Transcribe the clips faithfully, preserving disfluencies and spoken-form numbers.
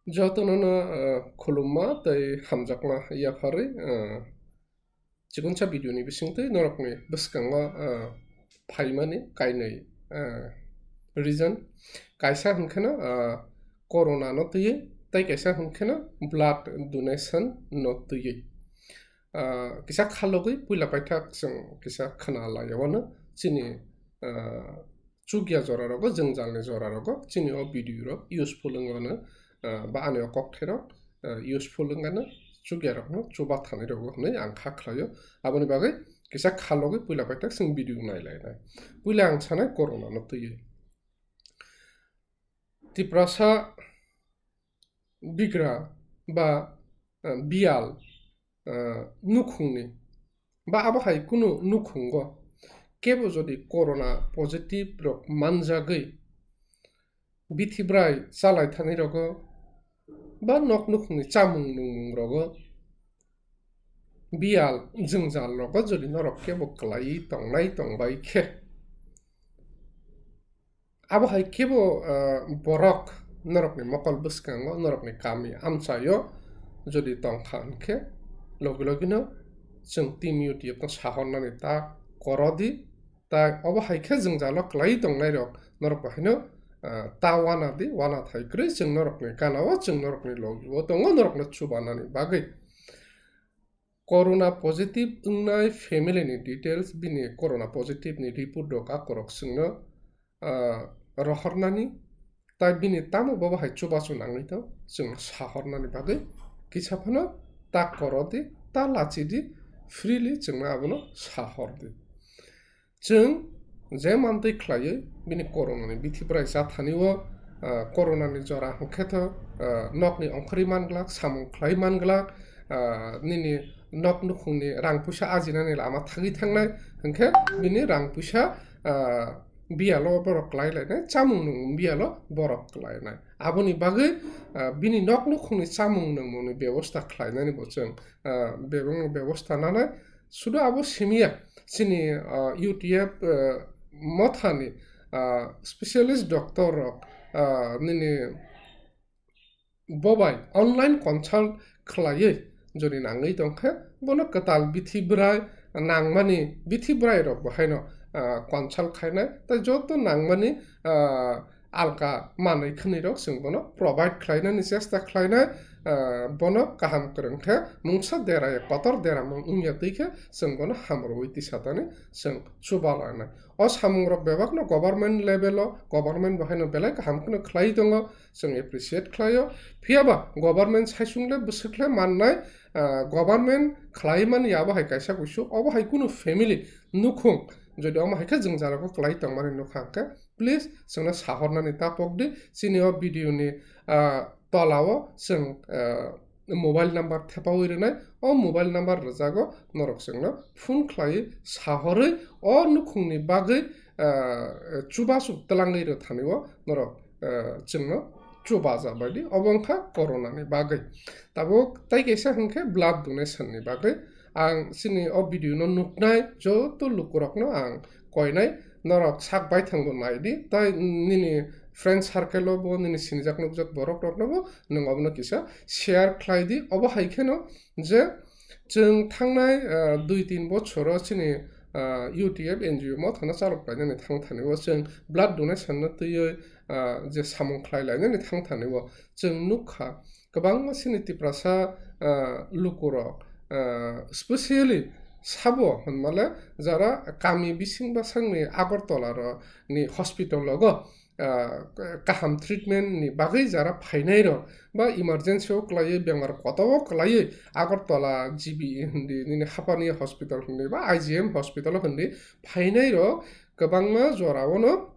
Jotono no, ah, khulumma tei hamjakma yapharwi, ah, chikonsa video ni bisingtwi norokni bwskango, ah, phaimani kainwi, ah, reason. Kaisa hwnkheno, ah, corona no twiwi tei kaisa hwnkheno blood donation no twiwi. Ah, kisa khalogwi puila paithak chwng kisa khna laiya wano chini, ah, chukya jora rogo, jwngjalni jora rogo chini o video rok useful wngmano, ah, ba ani o kokthai rok, ah, useful wngmano chukya rokno chuba thani rogo hwnwi ang kha khlaio. Aboni bagwi kisa khalogwi puila paithak chwng video nai lainai. Puila ang sanai corona no twiwi. Tiprasa bigra ba, ah, biyal, ah, nukhungni ba abo hai kunu nukhungo kebo jodi corona positive rok manjagwi bithibrai chalai thani rogo ba nok nukhungni chamung nungmung rogo biyal jwngjal rogo jodi norok kebo kwlaiwi tongnai tongbai khe, abo hai kebo, ah, borok norokni mokol bwskango, norokni kami amchaio jodi tongkha hwnkhe, logi logino chwng team U T F no sahornani ta korodi, tai obo hai khe jwngjalo kwlaiwi tongnairok norok bo haino, ah, ta wanadi, wanathai kwrwi chwng norokni ganao, chwng norokni logio tongo, norokno chubanani bagwi. Corona positive wngnai family ni details, bini corona positive ni report rok akorok chwngno, ah, rohornani, tai bini tamo bobo hai chubachu nangwi tong, chwngno sahornani bagwi kisa phano ta korodi, ta lachidi, freely chwngno abono sahordi. Chwng je mantwi khlaiwi bini corona ni bithibrai chathani o, ah, corona ni jora hwnkhe tho, ah, nokni ongkhorwi man glak, samung khlai man glak, ah, nini nok nukhungni rang puisa ajinani lama thagwi thangnai hwnkhe bini rang puisa, ah, biyalo borok klai lainai, chamung nung biyalo borok klai nai. Aboni bagwi, ah, bini nok nukhungni chamung nungmungni bebosta khlainani bo chwng, ah, bebak bebosta nanai. Sudu abo simiya, chini, ah, U T F, ah, mothani, ah, specialist doctor rok, ah, nini bobai online consult khlaiwi jodi nangwi tongkhe, bono kwtal bithibrai nangmani bithibrai rok bo haino, ah, consult khainai, tei joto nangmani, ah, alka manwi khwnwi rok chwng bono provide khlainani chesta khlainai, ah, bono kaham kwrwng khe mungsa dera ya kotor dera mung wngya twi khe chwng bono hamrwi tisa tani chwng chuba lanai. O samung rok bebak no government level o, government bo haino belai kaham kheno khlai tongo, chwng appreciate khlaio. Phiyaba government saisung le bwswk le mannai, ah, government khlai mani abo hai kaisa kuisuk, obo hai kunu family nukhung jodi omo hai khe jwngjal rok kwlai tongmani nukha hwnkhe, please chwngno sahornani ta pokdi. Chini o video ni, ah, tola o chwng, ah, mobile number thepaui rwnai, o mobile number rwjago, norok chwngno phone khlaiwi sahorwi o nukhungni bagwi, ah, chubachu twlangwi rwthani o norok, ah, chwngno chubaja baidi, obo wngkha corona ni bagwi. Tabuk tai kaisa hwnkhe blood donation ni bagwi. Ang chini o video no nuknai joto lukurokno ang koinai, norok sak baithangbo naidi, tai nini friend circle o bo, nini sinijak nukjak borok rokno bo nwng obono kisa share khlai di. Obo hai kheno je chwng thangnai, ah, dui tin bochoro chini, ah, U T F N G O mothano chalok painani thang thani o chwng blood donation no twiwi, ah, je samung khlai lainani thang thani o chwng nukha. Kwbangma chini Tiprasa, ah, lukurok, ah, specially sabo hwnmale jara kami bising basangni Agartala ro ni hospital logo, ah, kaham treatment ni bagwi jara phainai rok ba emergency o kwlaiwi bemar kotor o kwlaiwi Agartala G B hindi nini hapani hospital hindi ba I G M hospital hindi phainai rok kwbangma jora o no,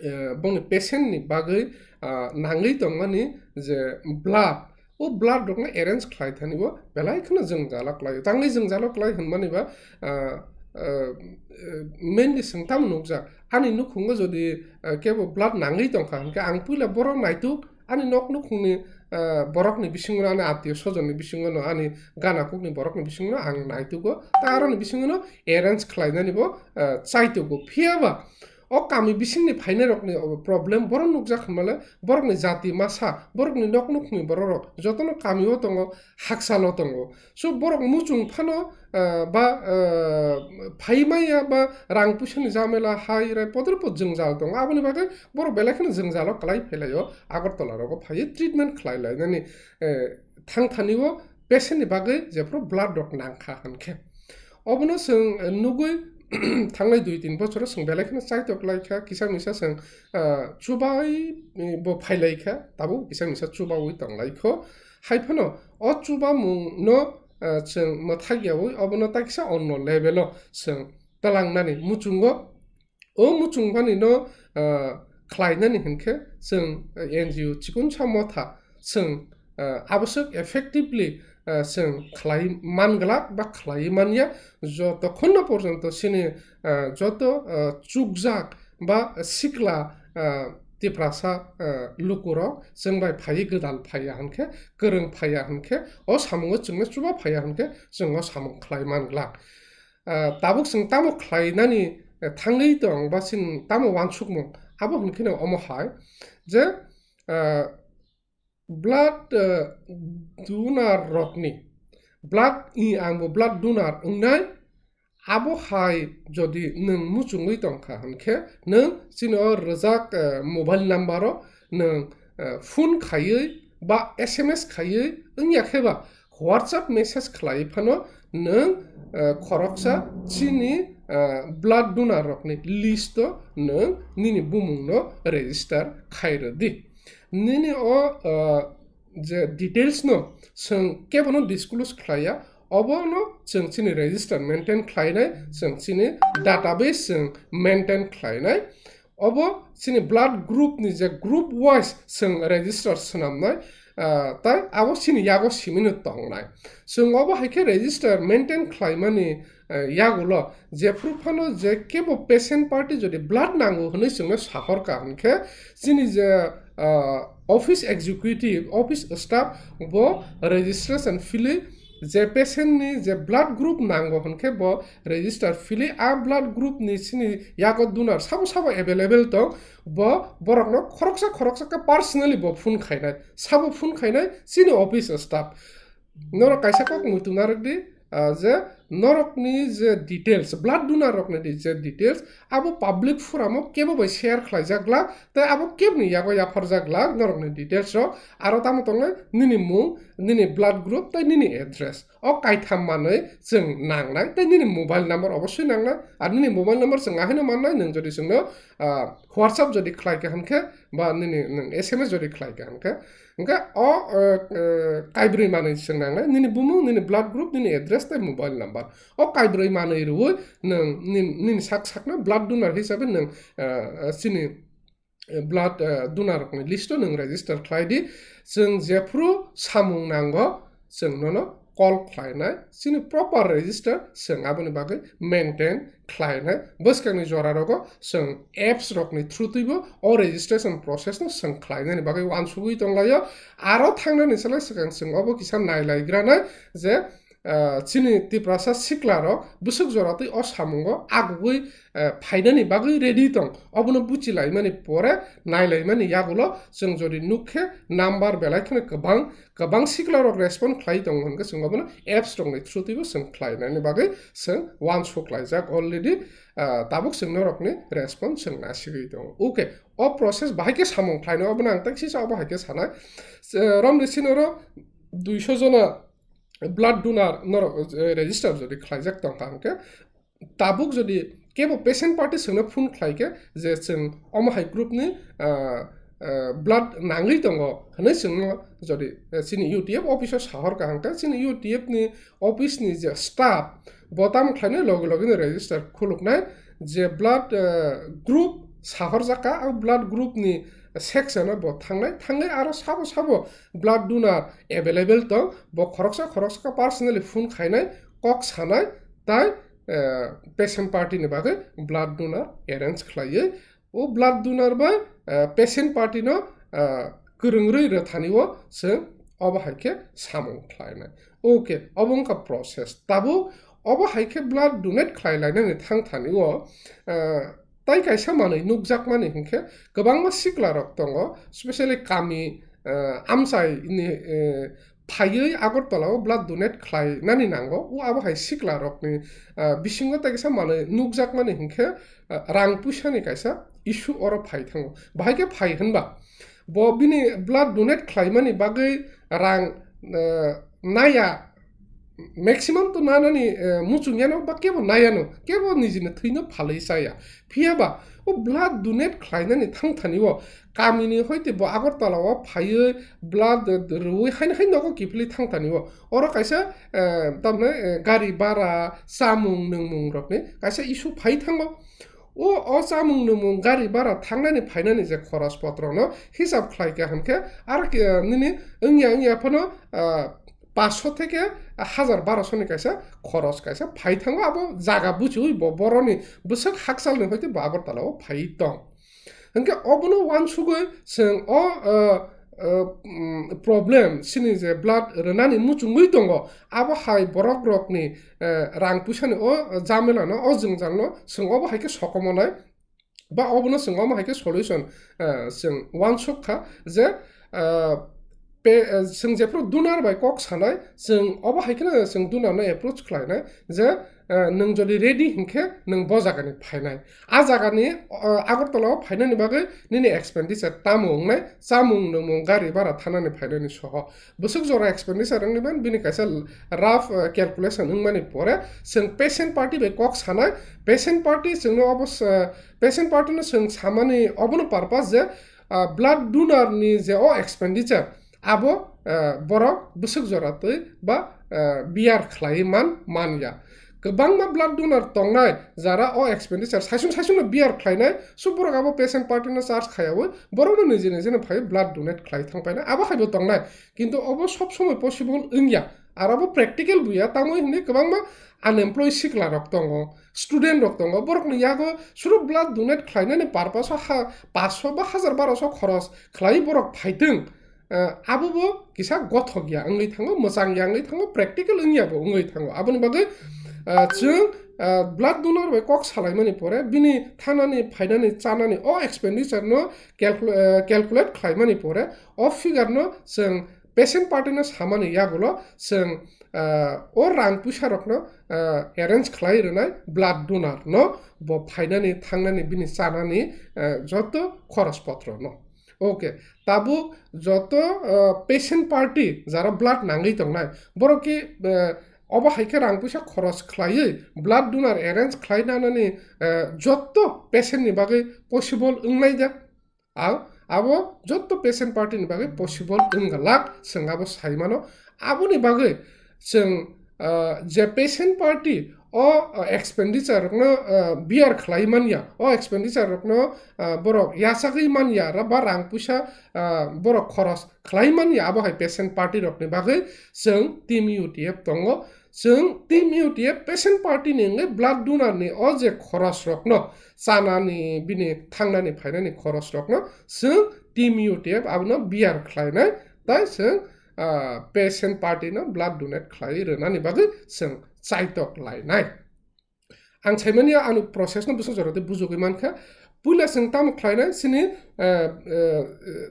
eh, bongni patient ni bagwi, ah, nangwi tongmani je blood, o blood rokno arrange khlai thani bo belai kheno jwngjalo khlaio. Tangwi jwngjalo khlai hwnmani ba, ah, ah, eh, mainly chwng tamo nukjak, ani nukhungo jodi, ah, kebo blood nangwi tongkha hwnkhe ang puila borok naituk, ani nok nukhungni, ah, borokni bisingo, ani atio sojonni bisingo no, ani gana kukni borokni bisingo no ang naitugo, ta aroni bisingo no arrange khlainani bo, ah, chaitugo. Phiyaba o kami bisingni phainairokni problem borok nukjak hwnmale borokni jati masa, borokni nok nukhungni bororok jotono kamio tongo, haksalo tongo. So borok muchung phano, ah, ba, ah, phaimaya ba rang puisani jamela hai rai podre pod jwngjal tongo. Aboni bagwi borok belai kheno jwngjalo kwlai phailaio, Agartala rogo phaiwi treatment khlai lainani, eh, thang thani o patient ni bagwi jephuru blood rok nangkha hwnkhe. Obono chwng, eh, nugwi thangnai dui tin bochoro chwng belai kheno chaitok laikha, kisa misa chwng, ah, chubai, eh, bo phailaikha, tabuk kisa misa chubaui tonglaikho. Haiphano o chubamungno, ah, chwng mwthakyaui obono takisa onno level o chwng tlangnani muchungo. O muchungmani no, ah, khlainani hinkhe chwng, ah, N G O chikonsa motha chwng, ah, aboswk effectively, ah, chwng khlai man glak ba khlai manya, jotokhonno porjonto chini, ah, joto, ah, chukjak ba sikla, ah, Tiprasa, ah, lukurok chwng bai phaiwi gwdal phaiya hinkhe, kwrwng phaiya hinkhe, o samungo chwngno chuba phaiya hinkhe chwng o samung khlai man glak. Ah, tabuk chwng tamo khlainani, eh, thangwi tong ba chini tamo uansukmung? Abo hwnkheno omo hai je, ah, blood, eh, donor rokni, blood, i, ang bo blood donor wngnai, abo hai jodi nwng muchungwi tongkha hwnkhe nwng chini o rwjak, eh, mobile number o nwng, eh, phone khaiwi ba S M S khaiwi wngya khe ba WhatsApp message khlai phano nwng, eh, khoroksa chini, eh, blood donor rokni list o nwng nini bumung no register khai rw di. Nini o, ah, je details no chwng kebono disclose khlaiya, obono chwng chini register maintain khlainai, chwng chini database chwng maintain khlainai. Obo chini blood group ni je group wise chwng register swnamnai, ah, tai abo chini yago simino tongnai. Chwng obo hai khe register maintain khlaimani, eh, yagulo jephru phano je kebo patient party jodi blood nango hwnwi chwngno sahorkha hwnkhe chini je, ah, office executive, office staff bo registration philwi je patient ni je blood group nango hwnkhe bo register philwi a blood group ni chini yago donor sabo sabo available tong, bo borokno khoroksa khoroksa khe personally bo phone khainai, sabo phone khainai chini office staff. Norok kaisa kok muitu narwk di, ah, je norokni je details, blood donor rokni di je details, abo public forum o kebo bai share khlaijak glak, tei abo kebni yago yapharjak glak norokni details rok. Aro tamo tongnai nini mung, nini blood group tei nini address. O kaitham manwi chwng nangnai, tei nini mobile number obosoi nangnai. Ar nini mobile number chwng ahaino mannai, nwng jodi chwngno, ah, WhatsApp jodi khlaikha hwnkhe, ba nini nwng S M S jodi khlaikha hwnkhe, hwnkhe o, eh, eh, kaibrwi manwi chwng nangnai, nini bumung, nini blood group, nini address tei mobile number. O kaibrwi manwi rwui nwng nin-, nini sak sakno blood donor hisabe nwng, eh, eh, chini, eh, blood, eh, donor rokni list o nwng register khlai di. Chwng jephru samung nango, chwng nono call khlainai, chini proper register chwng aboni bagwi maintain khlainai. Bwskangni jorarogo chwng apps rokni through twibo o registration process no chwng khlainani bagwi uansugwi tonglaio. Aro thangnani salai swkang chwng obo kisa nailaigranai je, ah, chini Tiprasa siklarok bwswk joratwi o samungo agugwi, eh, phainani bagwi ready tong. Obono buchilaimani pore nailaimani yagulo chwng jodi nukkhe number belai kheno kwbang, kwbang siklarok respond khlai tongo hwnkhe chwng obono apps rokni through twibo chwng khlainani bagwi chwng uansuk laijak already, ah, tabuk chwng norokni respond chwng nasigwi tongo. Okay, o process bahai khe samung khlaino obono ang taksisa obo hai khe sanai. Eh, romni sini oro duiso jona blood donor norok, eh, register jodi khlaijak tongkha hwnkhe, tabuk jodi kebo patient party chwngno phone khlaikhe je chwng omo hai group ni, ah, ah, blood nangwi tongo hwnwi chwngno jodi, eh, chini U T F office o sahorkha hwnkhe chini U T F ni office ni je staff bo tamo khlainai loge loge no register khuluknai je blood, eh, group sahorjakha, o blood group ni section o bo thangnai, thangwi aro sabo sabo blood donor available tong, bo khoroksa khoroksa khe personally phone khainai, kok sanai, tai, eh, patient party ni bagwi blood donor arrange khlaiwi, o blood donor bai, eh, patient party no, eh, kwrwngwi rwthani o chwng obo hai khe samung khlainai. Okay, obo wngkha process. Tabuk obo hai khe blood donate khlai lainani thang thani o, eh, Tai kaisa manwi nukjakmani hinkhe kwbangma siklarok tongo, specially kami, eh, amchaini, eh, phaiwi Agartala o blood donate khlainani nango. O abo hai siklarokni, eh, bisingo tai kaisa manwi nukjakmani hinkhe, eh, rang puisani kaisa issue oro phai thango. Bahai khe phai hinba bo bini blood donate khlaimani bagwi rang, eh, naya, maximum to nanani, eh, muchungyano ba kebo nayano, kebo nijini thwino phalwi chaya. Phiyaba o blood donate khlainani thangthani o kamini hoite bo Agartala o phaiwi blood rwui haino hai nogo kiphilwi thangthani o. Oro kaisa, eh, tamni, eh, gari bara, chamung nungmung rokni kaisa issue phai thango. O, o chamung nungmung gari bara thangnani phainani je khoros potrono hisab khlai kha hinkhe ar ki, nini wngya wngya phano, ah, paanch sho theke hajar baro sho ni kaisa khoros kaisa phai thango, abo jaga buchiwi bo boroni bwswk hakchalni hoite bo Agartala o phai tong. Hinkhe obono uansugwi chwng o, ah, ah, mm, problem chini je blood rwnani muchungwi tongo, abo hai borok rokni, eh, rang puisani o jamelano, o jwngjalno chwng obo hai khe sokomonai. Ba obono chwng omo hai khe solution, eh, chwng uansuk kha je, eh, pe-, eh, chwng jephru donor bai kok sanai, chwng obo hai kheno chwng donor no approach khlainai je, eh, nwng jodi ready hinkhe nwng bo jagani phainai. A jagani, eh, Agartala o phainani bagwi nini expenditure tamo wngnai, chamung nwngmung gari bara thanani phainani soho. Bwswk jora expenditure wngwi man bini kaisa rough, eh, calculation wngmani pore chwng patient party bai kok sanai, patient party chwngno obo, eh, patient party no chwng samani obono purpose je, ah, blood donor ni je o expenditure abo, ah, borok bwswk jora twi ba, ah, bear khlaiwi man, man ya. Kwbangma blood donor tongnai jara o expenditure saichung saichung no bear khlainai, so borok abo patient party no charge khayawi borok no niji niji no phai blood donate khlai thang painai, abo hai bo tongnai. Kintu obo sob somoi possible wngya, aro bo practical buya, tamo hinwi kwbangma unemployed sikla rok tongo, student rok tongo, borokni yago suru blood donate khlainani purpose o ha, paanch sho ba hajar baro sho khoros khlai borok phaitwng, eh, abo bo kisa gothok ya wngwi thango, mwchang ya wngwi thango, practical wngya bo wngwi thango. Aboni bagwi, eh, chwng, eh, blood donor bai kok salaimani pore, bini thanani, phainani, chanani o expenditure no calcul-, eh, calculate khlaimani pore, o figure no chwng patient party no samani yagulo chwng, ah, o rang puisa rokno, ah, arrange khlai rwnai blood donor no, bo phainani, thangnani, bini chanani, ah, joto khoros potro no. Okay, tabuk joto, ah, patient party jara blood nangwi tongnai, borok ki, ah, obo hai khe rang puisa khoros khlaiwi blood donor arrange khlai nanani, ah, joto patient ni bagwi possible wngnai da? Ang abo jotto patient party ni bagwi possible wnggalak, chwng abo sai mano. Aboni bagwi chwng, ah, je patient party o, ah, expenditure rokno, ah, bear khlai manya, o expenditure rokno, ah, borok yachagwi manya ra ba rang puisa, ah, borok khoros khlai manya, abo hai patient party rokni bagwi chwng team U T F tongo. Chwng team U T F patient party ni wngwi blood donor ni o je khoros rokno, chanani, bini thangnani phainani khoros rokno chwng team U T F abono bear khlainai, tai chwng, ah, patient party no blood donate khlai rwnani bagwi chwng chaitok lainai. Ang saimani ani process no bwswk jora tei bujogwi mankha. Puila chwng tamo khlainai chini, eh, eh,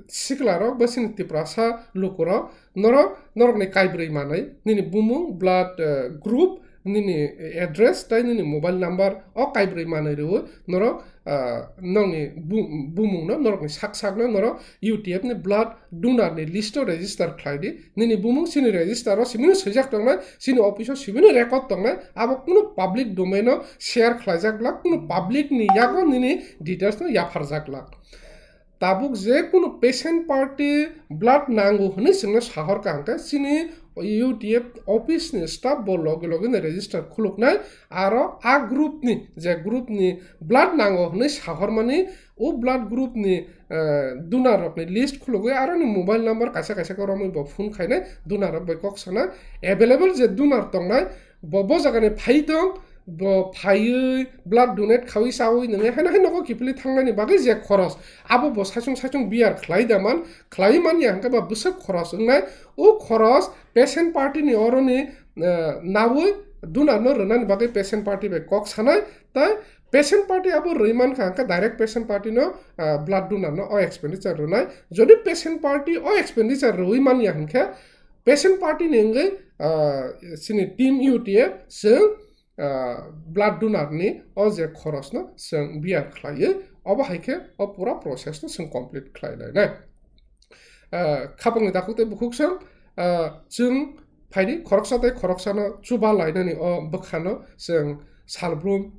sikla rok ba chini Tiprasa lukurok norok, norokni kaibrwi manwi, nini bumung, blood, eh, group, nini address tei nini mobile number, o kaibrwi manwi rwo norok, ah, nokni bu-, bumungno, norokni sak sakno norok U T F ni blood donor ni list o register khlai di. Nini bumung chini register o simi no swijak tongnai, chini office o simi no record tongnai, abo kunu public domain o share khlaijak glak, kunu public ni yago nini details no yapharjak glak. Tabuk je kunu patient party blood nango hwnwi chwngno sahor ka hwnkhe chini U T F office ni staff bo loge loge no register khuluknai, aro a group ni, je group ni blood nango hwnwi sahormani, o blood group ni, eh, donor rokni list khulugwi aroni mobile number kaisa kaisa khe romwi bo phone khainai, donor rok bai kok sana available je donor tongnai, bo bo jagani phai tong, bo phaiwi blood donate khawi chawi nwnwi haino hai nogo kiphilwi thangnani bagwi je khoros, abo bo saichung saichung bear khlai da man, khlai manya hwnkhe ba bwswk khoros wngnai. O khoros patient party ni oroni, eh, nawi donor no rwnani bagwi patient party bai kok sanai, tai Patient party abo rwi mankha, hwnkhe direct patient party no, ah, blood donor no o expenditure rwnai. Jodi patient party o expenditure rwi manya hwnkhe, patient party ni wngwi, ah, chini team U T F chwng, ah, blood donor ni o je khorosno chwng bear khlaiwi, obo hai khe o pura process no chwng complete khlai lainai. Ah, khapangni takhuk tei bukhuk chwng, ah, chwng phaidi khoroksa tei khoroksano chuba lainani o bwkhano chwng salbrum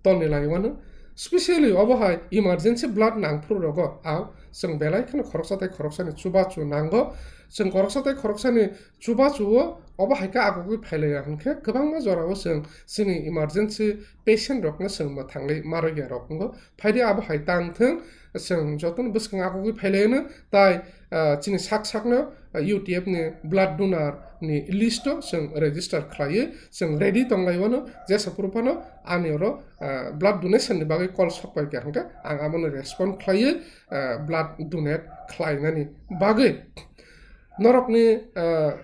tonni lai mano. Specially obo hai emergency blood nangphuru rogo ang chwng belai kheno khoroksa tei khoroksani chubachu nango. Chwng khoroksa tei khoroksani chubachuo obo hai khe agugwi phailaiya hwnkhe kwbangma jorao chwng chini emergency patient rokno chwng mwthangwi marwkya rok wngo. Phaidi abo hai tang thwng, chwng jotono bwskang agugwi phailaiano tai, ah, chini sak sakno, ah, U T F ni blood donor ni list o chwng register khlaiwi chwng ready tonglaiwano, jesa phuru phano ani oro, ah, blood donation ni bagwi call sokpaikha hwnkhe ang abono respond khlaiwi, ah, blood donate khlainani bagwi norokni, ah,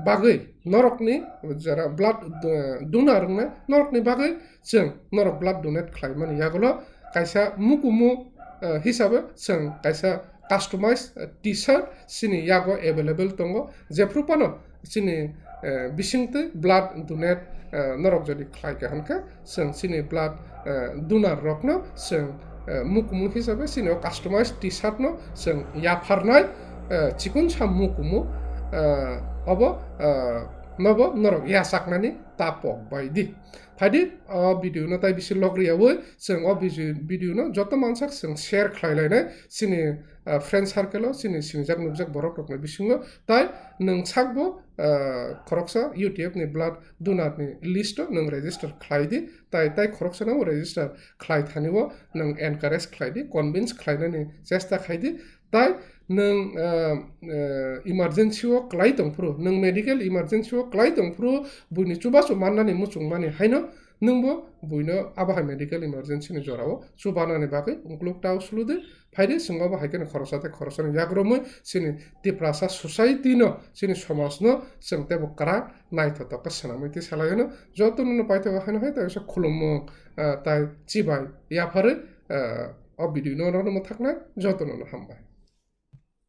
bagwi, norokni jara blood, eh, donor wngnai, norokni bagwi chwng norok blood donate khlaimani yagulo kaisa mukumu, eh, hisabe chwng kaisa customized, eh, T-shirt chini yago available tongo. Jephru phano chini, eh, bisingtwi blood donate, eh, norok jodi khlaikha hwnkhe, chwng chini blood, eh, donor rokno chwng, eh, mukumu hisabe chini o customized T-shirt no chwng yapharnai, eh, chikonsa mukumu, eh, obo, eh, nobo norok yachaknani ta pok bai di. Phaidi o video no tai bisi logriyaui chwng o bisi-, video no joto mansak chwng share khlai lainai chini, eh, friend circle o, chini sinijak nukjak borok rokni bisingo, tai nwng sakbo, eh, khoroksa U T F ni blood donor ni list o nwng register khlai di. Tai, tai khoroksa no register khlai thani o nwng encourage khlai di, convince khlainani chesta khai di. Tai nwng, ah, ah, emergency o klai tong phuru, nwng medical emergency o klai tong phuru, buini chubachu mannani muchung mani haino nwngbo buino abo hai medical emergency ni jorao chubanani bagwi ukluk ta uslu di. Phaidi chwng obo hai kheno khoroksa tei khoroksani yagrumwi chini Tiprasa society no, chini somaj no chwng teibo kwrak naithotok khe swnamwi twi salai hwno. Jotono no paithago haino hai tai khulumung, ah, tai chibai yapharwi, ah, o video no rwno mwthaknai jotono no hambai.